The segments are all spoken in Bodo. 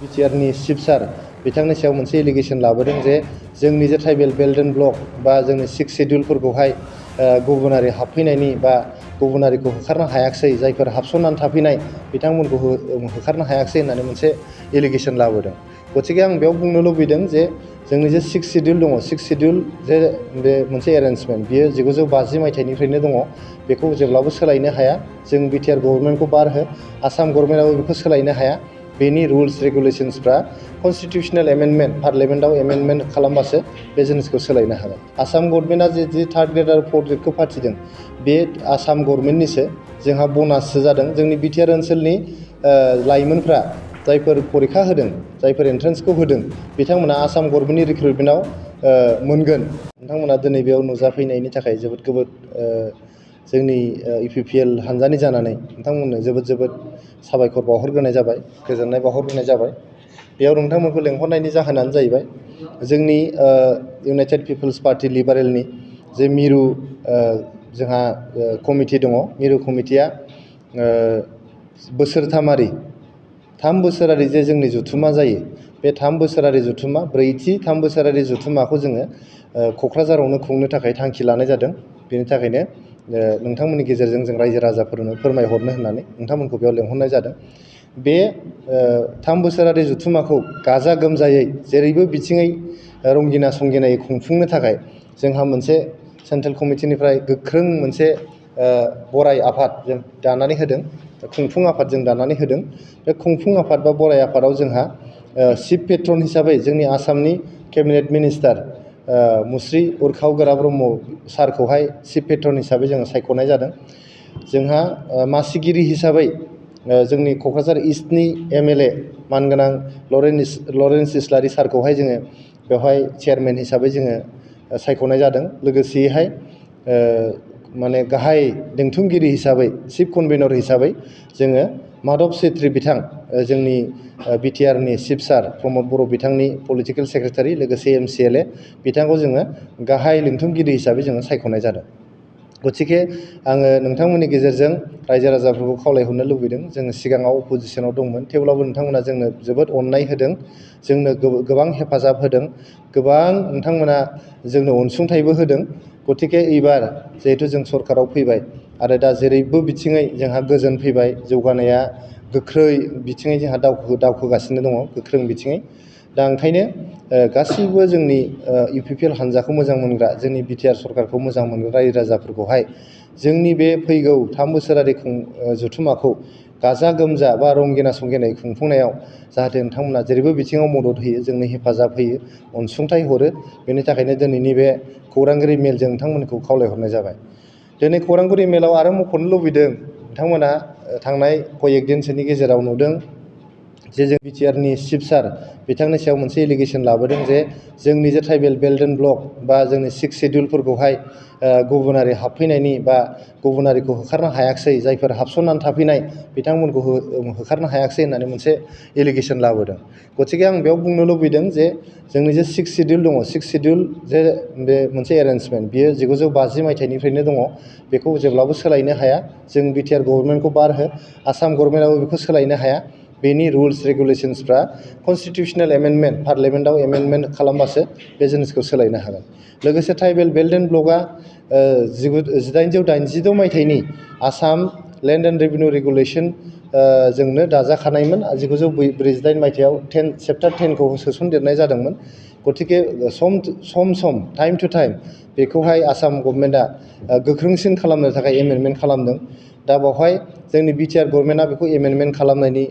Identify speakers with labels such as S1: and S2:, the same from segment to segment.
S1: बिटिआरनि चिफ सार बिथांनि सायाव मोनसे एलिगेशन लाबोदों जे जोंनि जे ट्राइबेल बेल्ट एन्ड ब्लक बा जोंनि 6 शेड्युलफोरखौहाय गुबुनारि हाबफैनायनि बा गुबुनारिखौ होखारनो हायाखिसै, जायफोर हाबसननानै थाफैनाय बिथांमोनखौ होखारनो हायाखिसै होननानै मोनसे एलिगेशन लाबोदों। गतिके आं बेयाव बुंनो लुबैदों जे जोंनि जे 6 शेड्युल दङ, 6 शेड्युल जे बे मोनसे एरेन्जमेन्ट बियो 1950 मायथाइनिफ्रायनो दङ। बेखौ जेब्लाबो सोलायनो हाया। जों बिटिआर गभर्नमेन्टखौ बार हो, आसाम गभर्नमेन्टआबो बेखौ सोलायनो हाया। बेनि रुल्स रेगुलेशन्सफ्रा कनस्टिटिउसनेल एमेन्डमेन्ट पार्लियामेन्टआव एमेन्डमेन्ट खालामबासो बे जिनिसखौ सोलायनो हागोन। आसाम गभर्नमेन्टआ जे 3rd ग्रेड आरो 4th ग्रेडखौ फाथिदों, बे आसाम गभर्नमेन्टनिसो। जोंहा बनाससो जादों। जोंनि बिटिआर ओनसोलनि लाइमोनफ्रा जायफोर परिखा होदों, जायफोर एन्ट्रेन्सखौ होदों, बिथांमोना आसाम गभर्नमेन्टनि रिक्रुटमेन्टआव मोनगोन। नोंथांमोना दिनै बेयाव नुजाफैनायनि थाखाय जोबोद जोंनि इउपिपिएल हानजानि जानानै नोंथांमोननो जोबोद साबायखर बावहरग्रोनाय जाबाय, गोजोननाय बावहरग्रोनाय जाबाय। बेयाव नोंथांमोनखौ लेंहरनायनि जाहोनानो जाहैबाय जोंनि इउनाइटेड पिपल्स पार्टी लिबारेलनि जे मिरु जोंहा कमिटि दङ। मिरु कमिटिया बोसोरथामारि 3 बोसोरारि जे जोंनि जथुम्मा जायो, बे 3 बोसोरारि जथुम्मा, ब्रैथि 3 बोसोरारि जथुम्माखौ जोङो क'क्राझारावनो खुंनो थाखाय थांखि लानाय जादों। बेनि थाखायनो नोंथांमोननि गेजेरजों जों रायजो राजाफोरनो फोरमायहरनो होननानै नोंथांमोनखौ बेयाव लेंहरनाय जादों। बे 3 बोसोरारि जथुम्माखौ गाजा गोमजायै जेरैबो बिथिङै रंगिना संगिनायै खुंफुंनो थाखाय जोंहा मोनसे सेन्ट्रेल कमिटिनिफ्राय गोख्रों मोनसे बराय आफाद जों दानानै होदों, खुंफुं आफाद जों दानानै होदों। बे खुंफुं आफाद बा बराय आफादाव जोंहा चिफ पेट्रन हिसाबै जोंनि आसामनि केबिनेट मिनिस्टार मुस्रि उर्खाव गोरा ब्रह्म सारखौहाय चिफ पेट्रन हिसाबै जोङो सायख'नाय जादों। जोंहा मासिगिरि हिसाबै जोंनि क'क्राझार इस्टनि एमएलए मानगोनां लरेन्स इस्लारि सारखौहाय जोङो बेवहाय चेयारमेन हिसाबै जोङो सायख'नाय जादों। लोगोसेयैहाय माने गाहाय लिंथुमगिरि हिसाबै चिफ कनभेनर हिसाबै जोङो माधब चेत्रि बिथां, जोंनि बिटिआरनि चिफ सार प्रमद बर' बिथांनि पलिटिकेल सेक्रेटारि, लोगोसे MCLA बिथांखौ जोङो गाहाय लिंथुमगिरि हिसाबै जोङो सायख'नाय जादों। गतिके आङो नोंथांमोननि गेजेरजों रायजो राजाफोरखौ खावलायहरनो लुबैदों। जों सिगाङाव अपोजिसनाव दंमोन, थेवब्लाबो नोंथांमोना जोंनो जोबोद अननाय होदों, जोंनो गोबां हेफाजाब होदों, गोबां नोंथांमोना जोंनो अनसुंथाइबो होदों। गतिके एबार जिहेथु जों सरकाराव फैबाय आरो दा जेरैबो बिथिङै जोंहा गोजोन फैबाय, जौगानाया गोख्रै बिथिङै जोंहा दावखोगासिनो दङ, गोख्रों बिथिङै। दा ओंखायनो गासैबो जोंनि इउपिपिएल हानजाखौ मोजां मोनग्रा, जोंनि बिटिआर सरकारखौ मोजां मोनग्रा रायजो राजाफोरखौहाय जोंनि बे फैगौ 3 बोसोरारि जथुम्माखौ गाजा गोमजा बा रंगिना संगिनायै खुंफुंनायाव जाहाथे नोंथांमोना जेरैबो बिथिङाव मदद होयो, जोंनो हेफाजाब होयो, अनसुंथाइ हरो। बेनि थाखायनो दिनैनि बे खौरांगिरि मेलजों नोंथांमोनखौ खावलायहरनाय जाबाय। दिनै खौरांगिरि मेलाव आरो मख'नो लुबैदों, नोंथांमोना थांनाय कयेक दिनसोनि गेजेराव नुदों जे जों बिटिआरनि चिफ सार बिथांनि सायाव मोनसे एलिगेशन लाबोदों जे जोंनि जे ट्राइबेल बेल्ट एन्ड ब्लक बा जोंनि 6 शेड्युलफोरखौहाय गुबुनारि हाबफैनायनि बा गुबुनारिखौ होखारनो हायाखिसै, जायफोर हाबसननानै थाफैनाय बिथांमोनखौ होखारनो हायाखिसै होननानै मोनसे एलिगेशन लाबोदों। गतिके आं बेयाव बुंनो लुबैदों जे जोंनि जे 6 शेड्युल दङ, 6 शेड्युल जे बे मोनसे एरेन्जमेन्ट बियो 1950 मायथाइनिफ्रायनो दङ। बेखौ जेब्लाबो सोलायनो हाया। जों बिटिआर गभर्नमेन्टखौ बार हो, आसाम गभर्नमेन्टआबो बेखौ सोलायनो हाया। बेनि रुल्स रेगुलेशन्सफ्रा कनस्टिटिउसनेल एमेन्डमेन्ट पार्लियामेन्टआव एमेन्डमेन्ट खालामबासो बे जिनिसखौ सोलायनो हागोन। लोगोसे ट्राइबेल बेल्ट एन्ड ब्लकआ 1982 मायथाइनि Assam land and revenue regulation जोंनो दाजाखानायमोन। 1948 मायथाइयाव चेप्टार 10खौ सोसनदेरनाय जादोंमोन। गतिके सम टाइम टु टाइम बेखौहाय आसाम गभर्नमेन्टआ गोख्रोंसिन खालामनो थाखाय एमेन्डमेन्ट खालामदों। दा बेवहाय जोंनि बिटिआर गभर्नमेन्टआ बेखौ एमेन्डमेन्ट खालामनायनि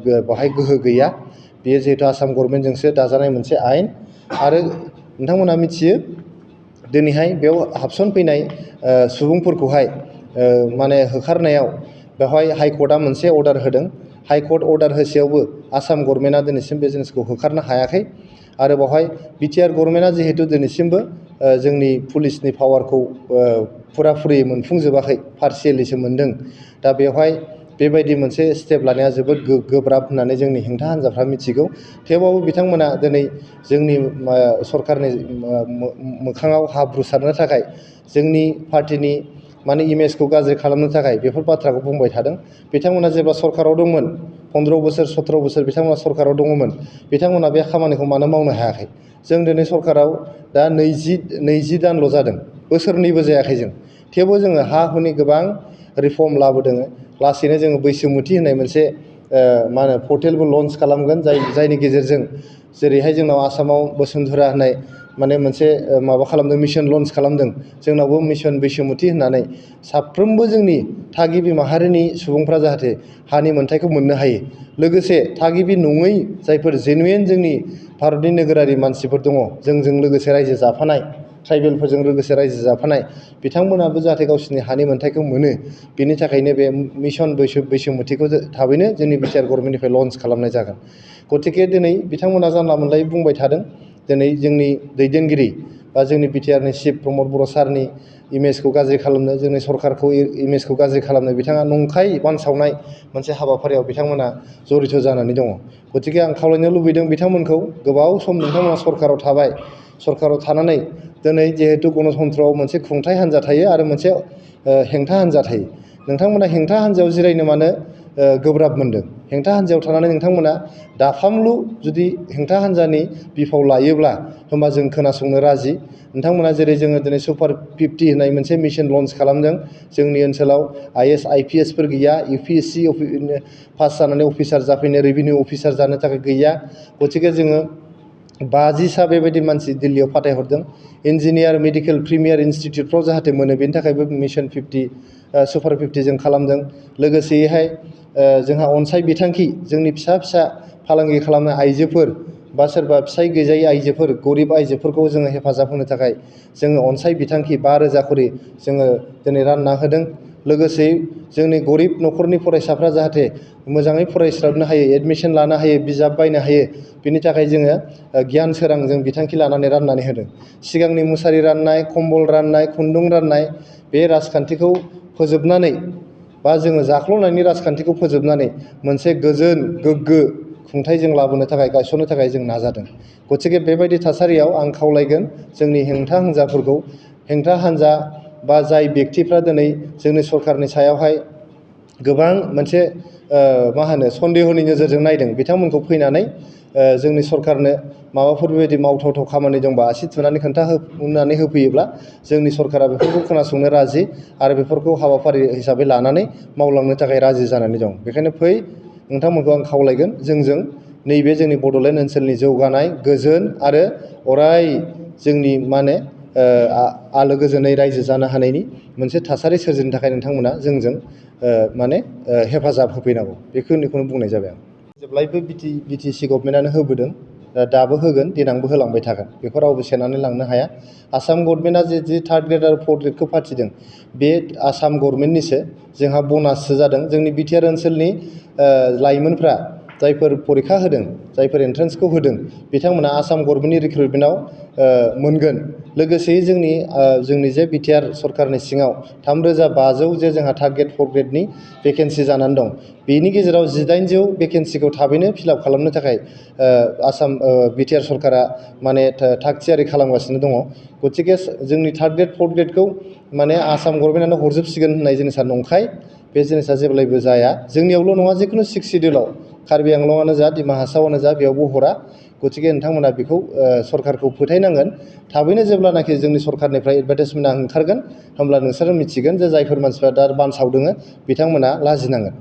S1: बेवहाय गोहो गैया। बेयो जिहेतु आसाम गभर्नमेन्टजोंसो दाजानाय मोनसे आयेन। आरो नोंथांमोना मिथियो दिनैहाय बेयाव हाबसनफैनाय सुबुंफोरखौहाय माने होखारनायाव बेवहाय हाइकर्टआ मोनसे अर्डार होदों। हाइकर्ट अर्डार होसेयावबो आसाम गभर्नमेन्टआ दिनैसिम बे जिनिसखौ होखारनो हायाखै। आरो बेवहाय बिटिआर गभर्नमेन्टआ जिहेतु दिनैसिमबो जोंनि पुलिसनि पावारखौ फुराफुरि मोनफुंजोबाखै, पार्शियेलिसो मोनदों। दा बेवहाय बेबायदि मोनसे स्टेप लानाया जोबोद गोब्राब होननानै जोंनि हेंथा हान्जाफ्रा मिथिगौ। थेवबाबो बिथांमोना दिनै जोंनि सरकारनि मोखाङाव हाब्रु सारनो थाखाय जोंनि पार्टिनि माने इमेजखौ गाज्रि खालामनो थाखाय बेफोर बाथ्राखौ बुंबाय थादों। बिथांमोना जेब्ला सरकाराव दंमोन 15 बोसोर 17 बोसोर बिथांमोना सरकाराव दङमोन, बिथांमोना बे खामानिखौ मानो मावनो हायाखै? जों दिनै सरकाराव दा 20 दानल' जादों, बोसोरनैबो जायाखै जों। थेवबो जोङो हा हुनि गोबां रिफर्म लाबोदों। लासैनो जोङो बैसोमुथि होननाय मोनसे मा होनो पर्टेलबो लन्च खालामगोन, जायनि गेजेरजों जेरैहाय जोंनाव आसामाव बसुन्धरा होननाय माने मोनसे माबा खालामदों, मिशन लन्च खालामदों। जोंनावबो मिशन बैसोमुथि होननानै साफ्रोमबो जोंनि थागिबि माहारिनि सुबुंफ्रा जाहाथे हानि मोन्थायखौ मोननो हायो। लोगोसे थागिबि नङै जायफोर जेनुइन जोंनि भारतनि नोगोरारि मानसिफोर दङ, जोंजों लोगोसे रायजो जाफानाय, ट्राइबेलफोरजों लोगोसे रायजो जाफानाय, बिथांमोनाबो जाहाथे गावसोरनि हानि मोन्थायखौ मोनो। बेनि थाखायनो बे मिशन बैसोमुथिखौ थाबैनो जोंनि बिटिआर गभर्नमेन्टनिफ्राय लन्च खालामनाय जागोन। गतिके दिनै बिथांमोना जानला मोनलायै बुंबाय थादों। दिनै जोंनि दैदेनगिरि बा जोंनि बिटिआरनि चिफ प्रमद बर' सारनि इमेजखौ गाज्रि खालामनो, जोंनि सरकारखौ इमेजखौ गाज्रि खालामनो बिथाङा नंखाय बानसावनाय मोनसे हाबाफारियाव बिथांमोना जड़ित जानानै दङ। गतिके आं खावलायनो लुबैदों बिथांमोनखौ, गोबाव सम नोंथांमोना सरकाराव थाबाय, सरकाराव थानानै दिनै जिहेतु गणतन्त्रआव मोनसे खुंथाय हान्जा थायो आरो मोनसे हेंथा हान्जा थायो। नोंथांमोना हेंथा हान्जायाव जिरायनो मानो गोब्राब मोनदों? हेंथा हान्जायाव थानानै नोंथांमोना दाफामलु जुदि हेंथा हान्जानि बिफाव लायोब्ला होमबा जों खोनासंनो राजि। नोंथांमोना जेरै जोङो दिनै सुपार 50 होननाय मोनसे मिशन लन्च खालामदों। जोंनि ओनसोलाव IAS IPS फोर गैया, UPSC पास जानानै अफिसार जाफैनो, रेभिनिउ अफिसार जानो थाखाय गैया। गतिके जोङो 50सा बेबायदि मानसि दिल्लीयाव फाथायहरदों। इन्जिनियार, मेडिकेल, प्रिमियार इन्स्टिटिउटफ्राव जाहाथे मोनो, बेनि थाखायबो मिशन 50 सुपार 50 जों खालामदों। लोगोसेयैहाय जोंहा अनसाय बिथांखि, जोंनि फिसा फिसा फालांगि खालामनाय आइजोफोर बा सोरबा फिसाय गैजायै आइजोफोर, गरिब आइजोफोरखौ जोङो हेफाजाब होनो थाखाय जोङो अनसाय बिथांखि 5,000 खरि जोङो दिनै रानना होदों। लोगोसे जोंनि गरिब न'खरनि फरायसाफ्रा जाहाथे मोजाङै फरायस्लाबनो हायो, एडमिसन लानो हायो, बिजाब बायनो हायो, बिनि थाखाय जोङो गियान सोरां जों बिथांखि लानानै राननानै होदों। सिगांनि मुसारि राननाय, कम्बल राननाय, खुन्दुं राननाय, बे राजखान्थिखौ फोजोबनानै बा जोङो जाख्ल'नायनि राजखान्थिखौ फोजोबनानै मोनसे गोजोन गोग्गो खुंथाय जों लाबोनो थाखाय, गायसननो थाखाय जों नाजादों। गतिके बेबायदि थासारियाव आं खावलायगोन जोंनि हेंथा हान्जाफोरखौ, हेंथा हान्जा बा जाय बेक्तिफ्रा दिनै जोंनि सरकारनि सायावहाय गोबां मोनसे मा होनो सन्देह'नि नोजोरजों नायदों, बिथांमोनखौ फैनानै जोंनि सरकारनो माबाफोर बेबायदि मावथावथाव खामानि दंबा आसि थुनानै खोन्थानानै होफैयोब्ला जोंनि सरकारा बेफोरखौ खोनासंनो राजि आरो बेफोरखौ हाबाफारि हिसाबै लानानै मावलांनो थाखाय राजि जानानै दं। बेखायनो फै, नोंथांमोनखौ आं खावलायगोन जोंजों नैबे जोंनि बड'लेण्ड ओनसोलनि जौगानाय, गोजोन आरो अराय जोंनि माने आलो गोजोनै रायजो जानो हानायनि मोनसे थासारि सोरजिनो थाखाय नोंथांमोना जोंजों माने हेफाजाब होफैनांगौ। बेखिनिखौनो बुंनाय जाबाय आं। जेब्लायबो बिटिसि गभर्नमेन्टआनो होबोदों, दाबो होगोन, देनांबो होलांबाय थागोन, बेखौ रावबो सेनानै लांनो हाया। आसाम गभर्नमेन्टआ जि थार्द ग्रेड आरो फर्थ ग्रेडखौ फाथिदों, बे आसाम गभर्नमेन्टनिसो, जोंहा बनाससो जादों। जोंनि बिटिआर ओनसोलनि लाइमोनफ्रा जायफोर परिखा होदों, जायफोर एन्ट्रेन्सखौ होदों, बिथांमोना आसाम गभर्नमेन्टनि रिक्रुटमेन्टआव मोनगोन। लोगोसेयै जोंनि जे बिटिआर सरकारनि सिङाव 3,500 जे जोंहा थार्द ग्रेड फर्थ ग्रेडनि भेकेन्सि जानानै दं, बेनि गेजेराव 1,800 भेकेन्सिखौ थाबैनो फिलआप खालामनो थाखाय आसाम बिटिआर सरकारा माने थाग थियारि खालामगासिनो दङ। गतिके जोंनि थार्द ग्रेड फर्थ ग्रेडखौ माने आसाम गभर्नमेन्टआनो हरजोबसिगोन होननाय जिनिसा नंखाय। बे जिनिसा जेब्लायबो जाया। जोंनियावल' नङा, जिखुनु 6 सिडिउलाव, कार्बि आंलंआनो जा, डिमा हासावआनो जा, बेयावबो हरा। गतिके नोंथांमोना बेखौ सरकारखौ फोथायनांगोन। थाबैनो जेब्लानाखि जोंनि सरकारनिफ्राय एडभार्टाइजमेन्टआ ओंखारगोन, होमब्ला नोंसोरो मिथिगोन जे जायफोर मानसिफ्रा दा बानसावदों बिथांमोना लाजिनांगोन।